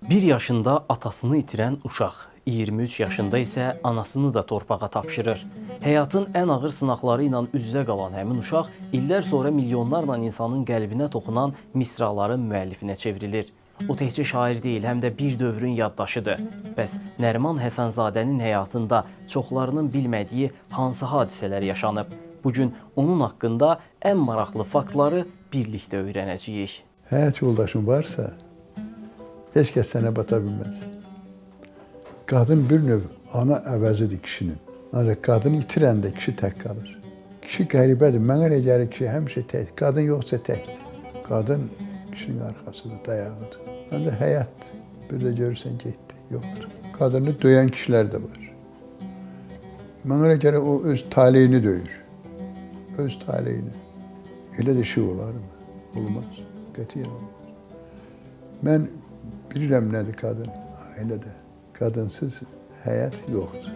Bir yaşında atasını itirən uşaq, 23 yaşında isə anasını da torpağa tapşırır. Həyatın ən ağır sınaqları ilə üz-üzə qalan həmin uşaq illər sonra milyonlarla insanın qəlbinə toxunan misraların müəllifinə çevrilir. O təkcə şair deyil, həm də bir dövrün yaddaşıdır. Bəs Nəriman Həsənzadənin həyatında çoxlarının bilmədiyi hansı hadisələr yaşanıb? Bu gün onun haqqında ən maraqlı faktları birlikdə öyrənəcəyik. Həyat yoldaşın varsa, heç kəs sənə bata bilməz. Qadın bir növ ana əvəzidir kişinin. Ancaq qadını itirəndə kişi tək qalır. Kişi qəribədir. Mənə elə gəlir ki, həmişə tək. Qadın yoxsa təkdir. Qadın kişinin arxasıdır, dayağıdır. Ancaq həyatdır. Bir də görürsən getdi, yoxdur. Qadını döyən kişilər də var. Mənə elə gəlir o öz taleyini döyür. Öz taleyini. Elə də şey olarmı? Olmaz. Qətiyyən olmaz. Mən bilirəm nədir qadın ailədə. Qadınsız həyat yoxdur.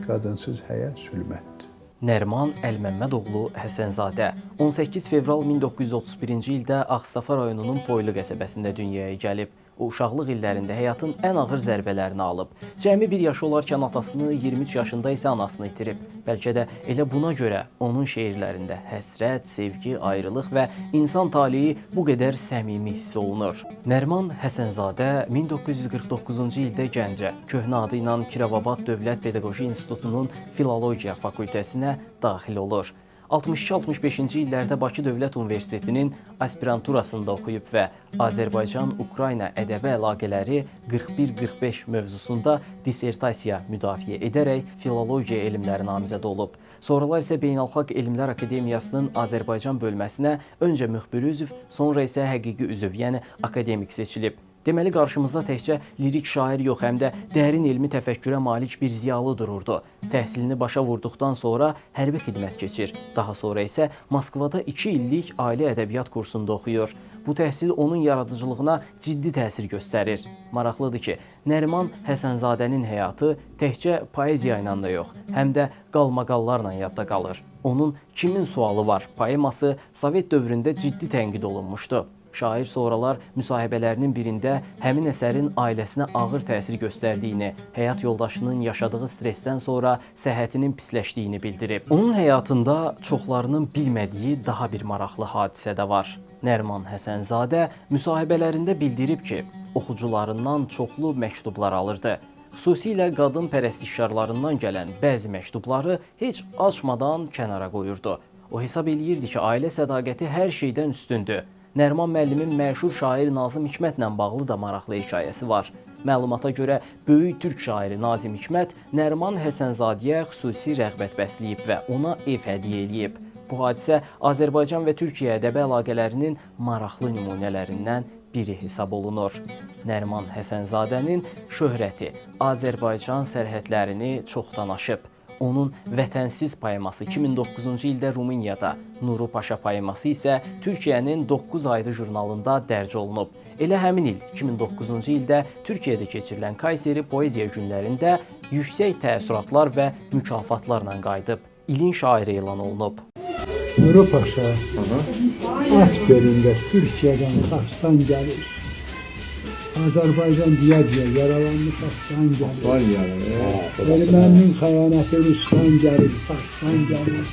Qadınsız həyat zülmətdir. Nəriman Əlməmmədoğlu Həsənzadə 18 fevral 1931-ci ildə Ağstafa rayonunun Poylu qəsəbəsində dünyaya gəlib. O uşaqlıq illərində həyatın ən ağır zərbələrini alıb. Cəmi bir yaşı olarkən atasını, 23 yaşında isə anasını itirib. Bəlkə də elə buna görə onun şeirlərində həsrət, sevgi, ayrılıq və insan taleyi bu qədər səmimi hiss olunur. Nəriman Həsənzadə 1949-cu ildə Gəncə, köhnə adı ilə Kirovabad Dövlət Pedaqoji İnstitutunun Filologiya fakültəsinə daxil olur. 62-65-ci illərdə Bakı Dövlət Universitetinin aspiranturasında oxuyub və Azərbaycan-Ukrayna ədəbi əlaqələri 41-45 mövzusunda dissertasiya müdafiə edərək filologiya elmləri namizədi olub. Sonralar isə Beynəlxalq Elmlər Akademiyasının Azərbaycan bölməsinə öncə müxbir üzv, sonra isə həqiqi üzv, yəni akademik seçilib. Deməli, qarşımızda təkcə lirik şair yox, həm də dərin elmi təfəkkürə malik bir ziyalı dururdu. Təhsilini başa vurduqdan sonra hərbi xidmət keçir. Daha sonra isə Moskvada 2 illik ali ədəbiyyat kursunda oxuyur. Bu təhsil onun yaradıcılığına ciddi təsir göstərir. Maraqlıdır ki, Nəriman Həsənzadənin həyatı təkcə poeziya ilə də yox, həm də qalmaqallarla yadda qalır. Onun Kimin sualı var poeması Sovet dövründə ciddi tənqid olunmuşdu. Şair sonralar müsahibələrinin birində həmin əsərin ailəsinə ağır təsir göstərdiyini, həyat yoldaşının yaşadığı stressdən sonra səhhətinin pisləşdiyini bildirib. Onun həyatında çoxlarının bilmədiyi daha bir maraqlı hadisə də var. Nəriman Həsənzadə müsahibələrində bildirib ki, oxucularından çoxlu məktublar alırdı. Xüsusilə qadın pərəstişkarlarından gələn bəzi məktubları heç açmadan kənara qoyurdu. O hesab eləyirdi ki, ailə sədaqəti hər şeydən üstündür. Nəriman müəllimin məşhur şair Nazim Hikmətlə bağlı da maraqlı hekayəsi var. Məlumata görə böyük türk şairi Nazim Hikmət Nəriman Həsənzadəyə xüsusi rəğbət bəsləyib və ona ev hədiyyə eləyib. Bu hadisə Azərbaycan və Türkiyə ədəbi əlaqələrinin maraqlı nümunələrindən biri hesab olunur. Nəriman Həsənzadənin şöhrəti Azərbaycan sərhədlərini çoxdan aşıb. Onun Vətənsiz poeması 2009-cu ildə Rumuniyada, Nuru Paşa poeması isə Türkiyənin 9 ayrı jurnalında dərc olunub. Elə həmin il 2009-cu ildə Türkiyədə keçirilən Kayseri Poeziya günlərində yüksək təəssüratlar və mükafatlarla qayıdıb. İlin şairi elan olunub. Nuru Paşa at belində Türkiye'den Kars'tan gelir. Azerbaycan diye diye yaralanmış aslan gelir. Ermeni'nin xəyanəti Rus'tan gelir, Fars'tan gelir.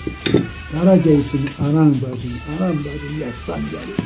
Qara geysin anan bacın, anan bacın yaştan gelir.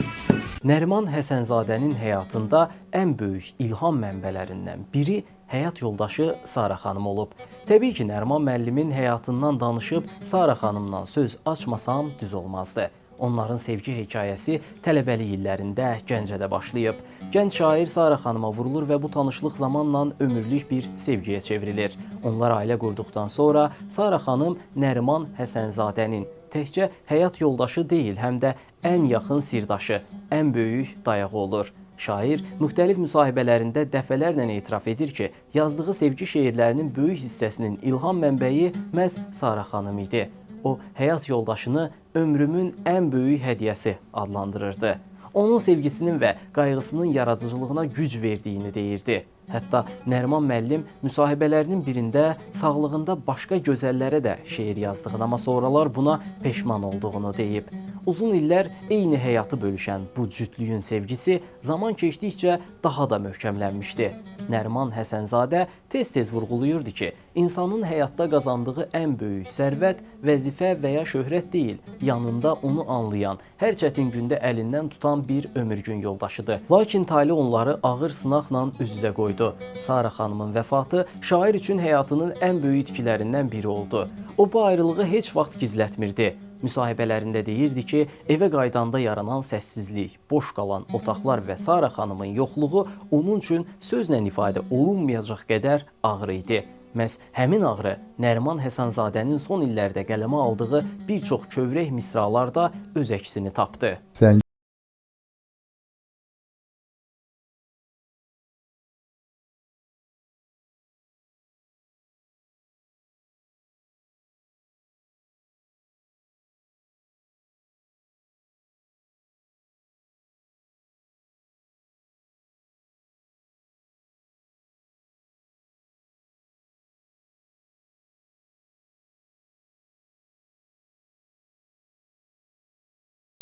Nəriman Həsənzadənin həyatında ən böyük ilham mənbələrindən biri həyat yoldaşı Sara xanım olub. Təbii ki, Nəriman müəllimin həyatından danışıb Sara xanımdan söz açmasam düz olmazdı. Onların sevgi hekayəsi tələbəlik illərində Gəncədə başlayıb. Gənc şair Sara xanıma vurulur və bu tanışlıq zamanla ömürlük bir sevgiyə çevrilir. Onlar ailə qurduqdan sonra Sara xanım Nəriman Həsənzadənin təkcə həyat yoldaşı deyil, həm də ən yaxın sirdaşı, ən böyük dayağı olur. Şair müxtəlif müsahibələrində dəfələrlə etiraf edir ki, yazdığı sevgi şeirlərinin böyük hissəsinin ilham mənbəyi məhz Sara xanım idi. O, həyat yoldaşını ömrümün ən böyük hədiyyəsi adlandırırdı. Onun sevgisinin və qayğısının yaradıcılığına güc verdiyini deyirdi. Hətta Nəriman müəllim müsahibələrinin birində sağlığında başqa gözəllərə də şeir yazdığını, amma sonralar buna peşman olduğunu deyib. Uzun illər eyni həyatı bölüşən bu cütlüyün sevgisi zaman keçdikcə daha da möhkəmlənmişdi. Nəriman Həsənzadə tez-tez vurğulayırdı ki, insanın həyatda qazandığı ən böyük sərvət, vəzifə və ya şöhrət deyil, yanında onu anlayan, hər çətin gündə əlindən tutan bir ömürgün yoldaşıdır. Lakin tale onları ağır sınaqla üz-üzə qoydu. Sara xanımın vəfatı şair üçün həyatının ən böyük itkilərindən biri oldu. O bu ayrılığı heç vaxt gizlətmirdi. Müsahibələrində deyirdi ki, evə qayıdanda yaranan səssizlik, boş qalan otaqlar və Sara xanımın yoxluğu onun üçün sözlə ifadə olunmayacaq qədər ağır idi. Məhz həmin ağrı Nəriman Həsənzadənin son illərdə qələmə aldığı bir çox kövrək misralarda öz əksini tapdı.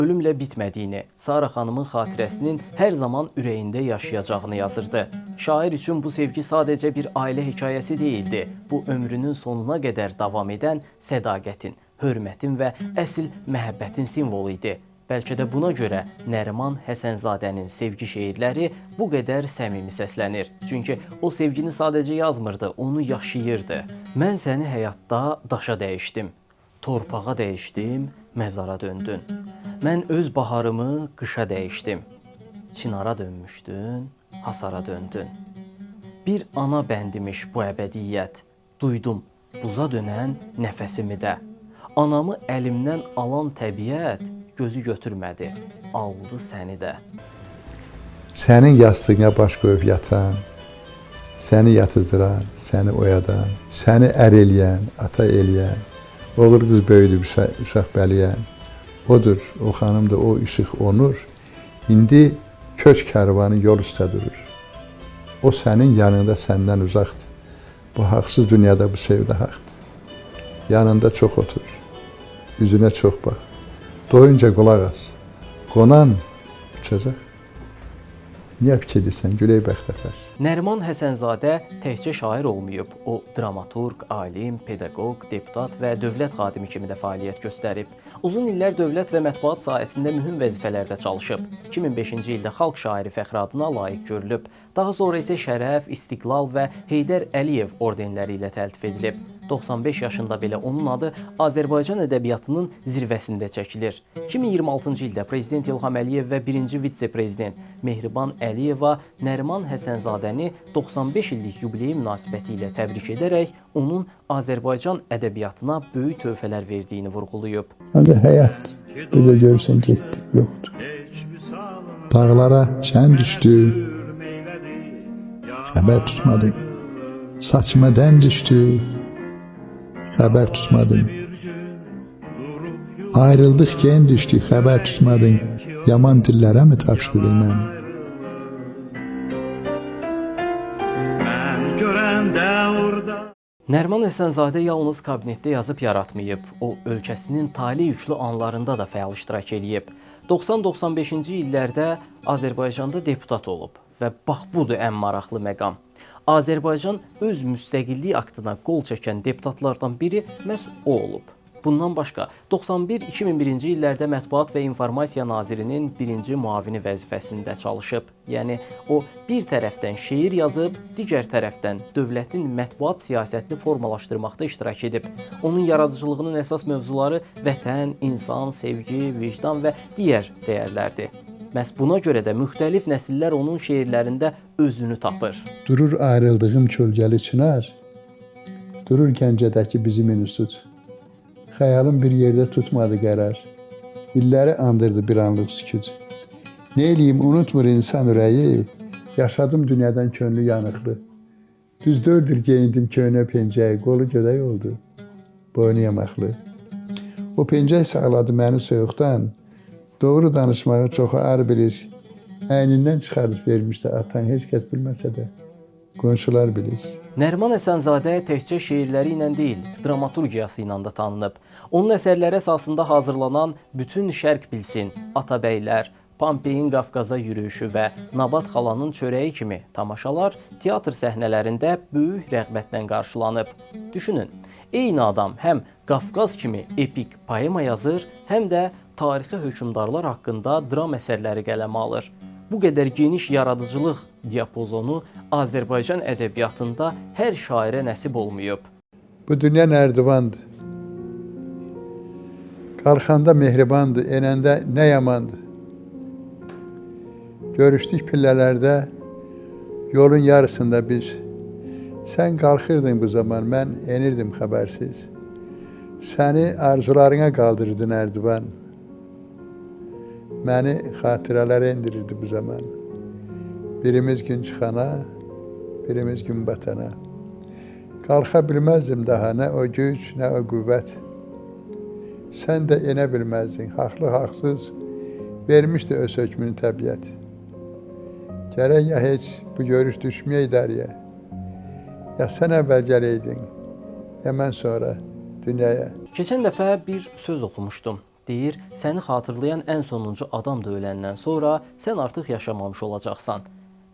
Ölümlə bitmədiyini, Sara xanımın xatirəsinin hər zaman ürəyində yaşayacağını yazırdı. Şair üçün bu sevgi sadəcə bir ailə hekayəsi deyildi. Bu ömrünün sonuna qədər davam edən sədaqətin, hörmətin və əsl məhəbbətin simvolu idi. Bəlkə də buna görə Nəriman Həsənzadənin sevgi şeirləri bu qədər səmimi səslənir. Çünki o sevgini sadəcə yazmırdı, onu yaşayırdı. Mən səni həyatda daşa dəyişdim, torpağa dəyişdim, məzara döndün. Mən öz baharımı qışa dəyişdim. Çinara dönmüşdün, hasara döndün. Bir ana bəndimiş bu əbədiyyət. Duydum buza dönən nəfəsimi də. Anamı əlimdən alan təbiət gözü götürmədi, aldı səni də. Sənin yastığına baş qoyub yatan, səni yatızdıran, səni oyadan, səni ər eləyən, ata eləyən, oğul qız böyüdüb uşaq bələyən, odur, o xanım da o işıq, o nur. İndi köç kərvanı yol üstə durur. O sənin yanında səndən uzaqdır. Bu haqsız dünyada bu sevda haqdır. Yanında çox otur, üzünə çox bax. Doyunca qulaq as. Qonan uçacaq. Niyə fikirlisən, güley bəxtəfər? Nəriman Həsənzadə təkcə şair olmayıb. O, dramaturq, alim, pedaqoq, deputat və dövlət xadimi kimi də fəaliyyət göstərib. Uzun illər dövlət və mətbuat sahəsində mühüm vəzifələrdə çalışıb. 2005-ci ildə xalq şairi fəxri adına layiq görülüb. Daha sonra isə Şərəf, İstiqlal və Heydər Əliyev ordenləri ilə təltif edilib. 95 yaşında belə onun adı Azərbaycan ədəbiyyatının zirvəsində çəkilir. 2026-cı ildə Prezident İlham Əliyev və birinci vitse-prezident Mehriban Əliyeva Nəriman Həsənzadəni 95 illik yubileyi münasibəti ilə təbrik edərək onun Azərbaycan ədəbiyyatına böyük töhfələr verdiyini vurğulayıb. Ancaq həyat bir də görürsən getdi, yoxdur. Dağlara çən düşdü, xəbər tutmadım. Saçıma dən düşdü, xəbər tutmadım. Ayrıldıq, gen düşdük, xəbər tutmadın. Yaman dillərə mi tapşırdın məni? Mən görəndə orada Nəriman Həsənzadə yalnız kabinetdə yazıb yaratmayıb. O, ölkəsinin tale yüklü anlarında da fəal iştirak eləyib. 90-95-ci illərdə Azərbaycanda deputat olub və bax budur ən maraqlı məqam. Azərbaycan öz müstəqillik aktına qol çəkən deputatlardan biri məhz o olub. Bundan başqa 91-2001-ci illərdə Mətbuat və İnformasiya Nazirinin birinci müavini vəzifəsində çalışıb. Yəni o bir tərəfdən şeir yazıb, digər tərəfdən dövlətin mətbuat siyasətini formalaşdırmaqda iştirak edib. Onun yaradıcılığının əsas mövzuları vətən, insan, sevgi, vicdan və digər dəyərlərdir. Məhz buna görə də müxtəlif nəsillər onun şeirlərində özünü tapır. Durur ayrıldığım kölgəli çınar, durur Gəncədəki bizim institut. Xəyalım bir yerdə tutmadı qərar. İlləri andırdı bir anlıq sükut. Nə eləyim, unutmur insan ürəyi. Yaşadım dünyadan könlü yanıqlı. Düz 4 il geyindim köhnə pencəyi, qolu gödək oldu, boynu yamaqlı. O pencək sağladı məni soyuqdan. Doğru danışmağı çoxu ar bilir. Əynindən çıxarıb vermişdi atan, heç kəs bilməsə də qonşular bilir. Nəriman Həsənzadə təkcə şeirləri ilə deyil, dramaturgiyası ilə də tanınıb. Onun əsərləri əsasında hazırlanan Bütün Şərq Bilsin, Atabəylər, Pompeyin Qafqaza yürüyüşü və Nabat xalanın çörəyi kimi tamaşalar teatr səhnələrində böyük rəğbətlə qarşılanıb. Düşünün, eyni adam həm Qafqaz kimi epik poema yazır, həm də tarixi hökmdarlar haqqında dram əsərləri qələmə alır. Bu qədər geniş yaradıcılıq diapazonu Azərbaycan ədəbiyyatında hər şairə nəsib olmayıb. Bu dünya nərdivandır. Qalxanda mehribandır, enəndə nə yamandır. Görüşdük pillələrdə, yolun yarısında biz. Sən qalxırdın bu zaman, mən enirdim xəbərsiz. Səni arzularına qaldırırdı nərdivan. Məni xatirələrə endirirdi bu zaman. Birimiz gün çıxana, birimiz gün batana. Qalxa bilməzdim daha, nə o güc, nə o qüvvət. Sən də enə bilməzdin, haqlı haqsız vermişdi öz hökmünü təbiət. Gərək ya heç bu görüş düşməyək dəriyə. Ya sən əvvəl gələydin, ya mən sonra dünyaya. Keçən dəfə bir söz oxumuşdum. Deyir, səni xatırlayan ən sonuncu adam da öləndən sonra sən artıq yaşamamış olacaqsan.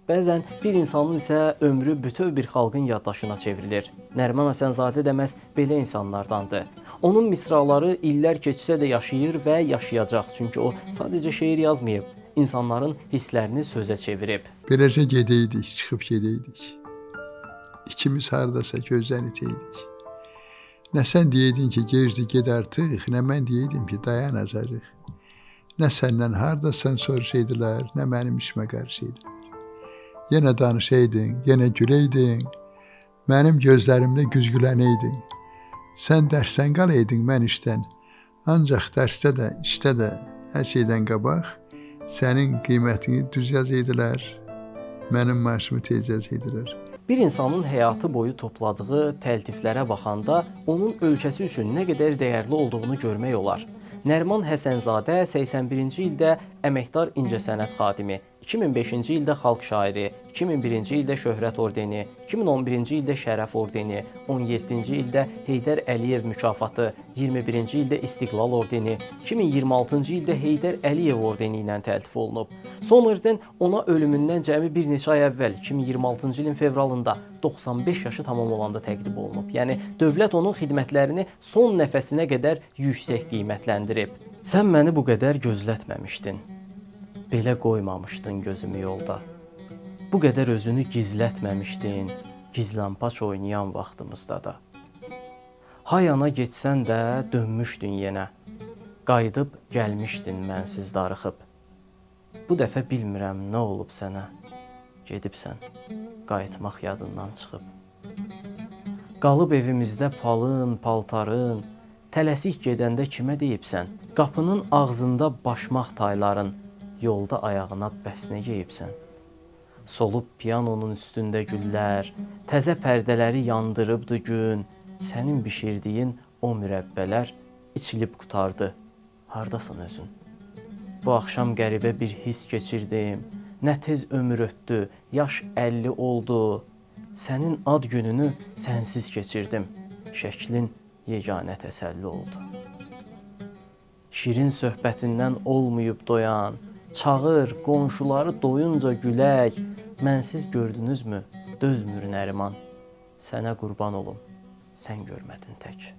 Bəzən bir insanın isə ömrü bütöv bir xalqın yaddaşına çevrilir. Nəriman Həsənzadə də məhz belə insanlardandır. Onun misraları illər keçsə də yaşayır və yaşayacaq. Çünki o sadəcə şeir yazmayıb, insanların hisslərini sözə çevirib. Beləcə gedeydik, çıxıb gedeydik. İkimiz hardasa gözdən iteydik. Nə sən deyeydin ki, gecdir, ged artıq, nə mən deyeydim ki, dayan azacıq. Nə səndən hardasan soruşaydılar, nə mənim işimə qarışaydılar. Yenə danışaydın, yenə güləydin, mənim gözlərimdə güzgülənəydin. Sən dərsdən qalaydın, mən işdən. Ancaq dərsdə də, işdə də, hər şeydən qabaq sənin qiymətini düz yazaydılar, mənim maaşımı tez yazaydılar. Bir insanın həyatı boyu topladığı təltiflərə baxanda onun ölkəsi üçün nə qədər dəyərli olduğunu görmək olar. Nəriman Həsənzadə 81-ci ildə əməkdar incəsənət xadimi, 2005-ci ildə xalq şairi, 2001-ci ildə Şöhrət ordeni, 2011-ci ildə Şərəf ordeni, 17-ci ildə Heydər Əliyev mükafatı, 21-ci ildə İstiqlal ordeni, 2026-cı ildə Heydər Əliyev ordeni ilə təltif olunub. Son orden ona ölümündən cəmi bir neçə ay əvvəl 2026-cı ilin fevralında 95 yaşı tamam olanda təqdim olunub. Yəni dövlət onun xidmətlərini son nəfəsinə qədər yüksək qiymətləndirib. Sən məni bu qədər gözlətməmişdin. Belə qoymamışdın gözümü yolda. Bu qədər özünü gizlətməmişdin, gizlənpaç oynayan vaxtımızda da. Hay ana getsən də dönmüşdün yenə. Qayıdıb gəlmişdin mənsiz darıxıb. Bu dəfə bilmirəm nə olub sənə. Gedibsən, qayıtmaq yadından çıxıb. Qalıb evimizdə palın, paltarın, tələsik gedəndə kimə deyibsən? Qapının ağzında başmaq tayların, yolda ayağına bəsnə geyibsən. Solub pianonun üstündə güllər, təzə pərdələri yandırıbdı gün. Sənin bişirdiyin o mürəbbələr içilib qurtardı. Hardasan özün? Bu axşam qəribə bir his keçirdim. Nə tez ömür ötdü, yaş 50 oldu. Sənin ad gününü sənsiz keçirdim. Şəklin yeganə təsəlli oldu. Şirin söhbətindən olmayıb doyan, çağır, qonşuları doyunca gülək. Mənsiz gördünüzmü, dözmür Nəriman. Sənə qurban olum, sən görmədin tək.